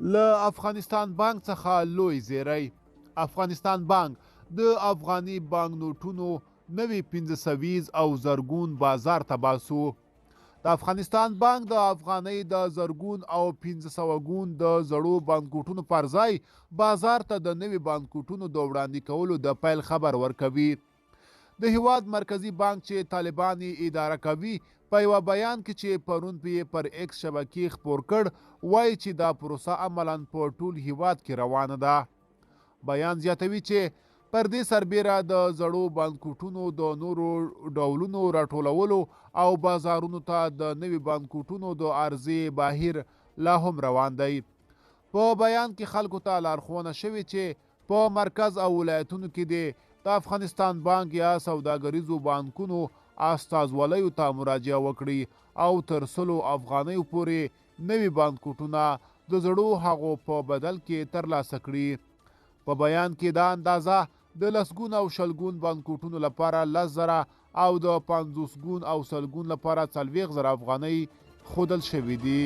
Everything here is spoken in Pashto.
له افغانستان بانک څخه لوی زیری. افغانستان بانک د افغاني بانکنوټونو نوي پنځه سویز او زرګون بازار ته باسو. د افغانستان بانک د افغانۍ د زرګون او 500 ګون د زړو بانکوټونو پر ځای بازار ته د نوي بانکوټونو د وړاندې کولو د پیل خبر ورکوي. د هیواد مرکزي بانک چې طالبان یې اداره کوي، په یوه بیان کې چې پرون یې پر ایکس شبکې خپور کړ، وایي چې دا پروسه عملاً په ټول هیواد کې روانه ده. بیان زیاتوي چې پر دې سربېره د زړو بانکوټونو د نورو ډولونو راټولولو او بازارونو ته د نوي بانکوټونو د عرضې بهیر لا هم روان دی. په بیان کې خلکو ته لارښوونه شوې چې په مرکز او ولایتونو کې دې د افغانستان بانک یا سوداګریزو بانکونو استازولیو ته مراجعه وکړي او تر 100 افغانیو پورې نوي بانکوټونه د زړو هغو په بدل کې ترلاسه کړي. په بیان کې دا اندازه د لسګون او شلګون بانکوټونو لپاره 10,000 او د 50 ګون او سلګون لپاره 40,000 افغانۍ ښودل شوې دي.